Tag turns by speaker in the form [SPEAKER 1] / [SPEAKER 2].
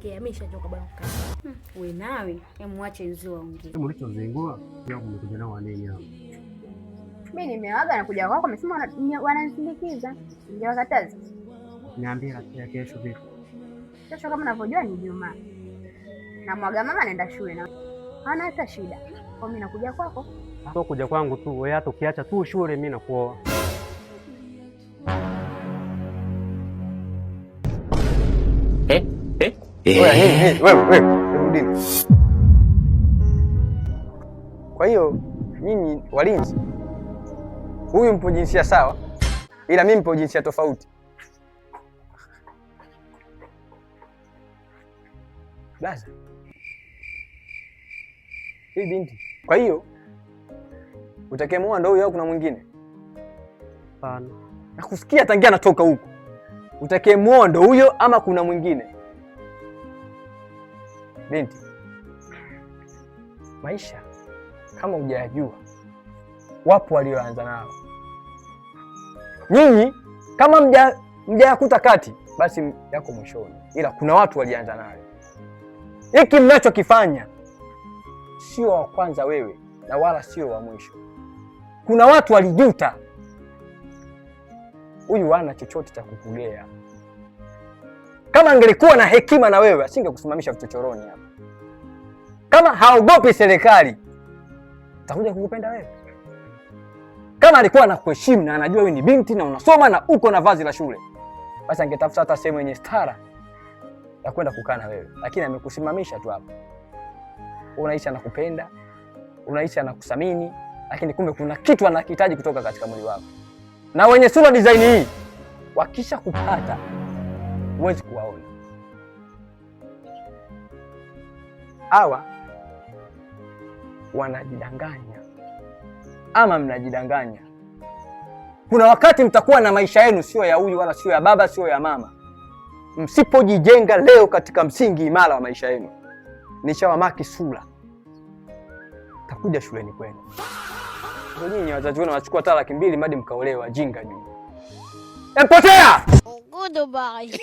[SPEAKER 1] Ongea, mimi nishachoka bwana kukaa.
[SPEAKER 2] Wewe nawe, hebu mwache wenzio waongee.
[SPEAKER 3] Mlichozingua mmekuja nao wanini hapa?
[SPEAKER 4] Mimi nimewaga na kuja kwako, amesema wananisindikiza. Ningewakataza.
[SPEAKER 3] Niambie ratiba ya kesho vipi?
[SPEAKER 4] Kesho kama unavyojua ni Ijumaa. Na mwaga mama naenda shule na hana hata shida. Kwa mimi nakuja kwako.
[SPEAKER 3] Sio kuja kwangu tu, wewe hata ukiacha tu shule mimi nakuoa.
[SPEAKER 5] Wewe, rudini. Kwa hiyo nyinyi walinzi, huyu mpo jinsia sawa, ila mimi mpo jinsia tofauti. Blaza, hii binti. Kwa hiyo utakayemuoa ndo huyu au kuna mwingine?
[SPEAKER 3] Hapana.
[SPEAKER 5] Nakusikia tangia natoka huko. Utakayemuoa ndo huyo ama kuna mwingine? Binti, maisha kama hujayajua, wapo walioanza nao. Nyinyi kama mjayakuta kati, basi yako mwishoni, ila kuna watu walianza nayo. Hiki mnachokifanya sio wa kwanza wewe na wala sio wa mwisho. Kuna watu walijuta, huyu hana chochote cha kukugea. Kama angelikuwa na hekima na wewe asingekusimamisha vichochoroni hapa. Kama haogopi serikali, takuja kukupenda wewe. Kama alikuwa anakuheshimu na anajua wewe ni binti na unasoma na uko na vazi la shule, basi angetafuta hata sehemu yenye stara ya kwenda kukaa na wewe, lakini amekusimamisha tu hapa. Unaishi anakupenda, unaishi anakuthamini, lakini kumbe kuna kitu anakihitaji kutoka katika mwili wako. Na wenye sura design hii wakisha kupata huwezi kuwaona. Hawa wanajidanganya ama mnajidanganya. Kuna wakati mtakuwa na maisha yenu sio ya huyu wala sio ya baba sio ya mama. Msipojijenga leo katika msingi imara wa maisha yenu, nishawamaki sura, takuja shuleni kwenu. Ndio nyinyi wazazi wenu wanachukua hata 200,000 hadi mkaolewa, jinga nyinyi. Empotea!
[SPEAKER 6] Goodbye.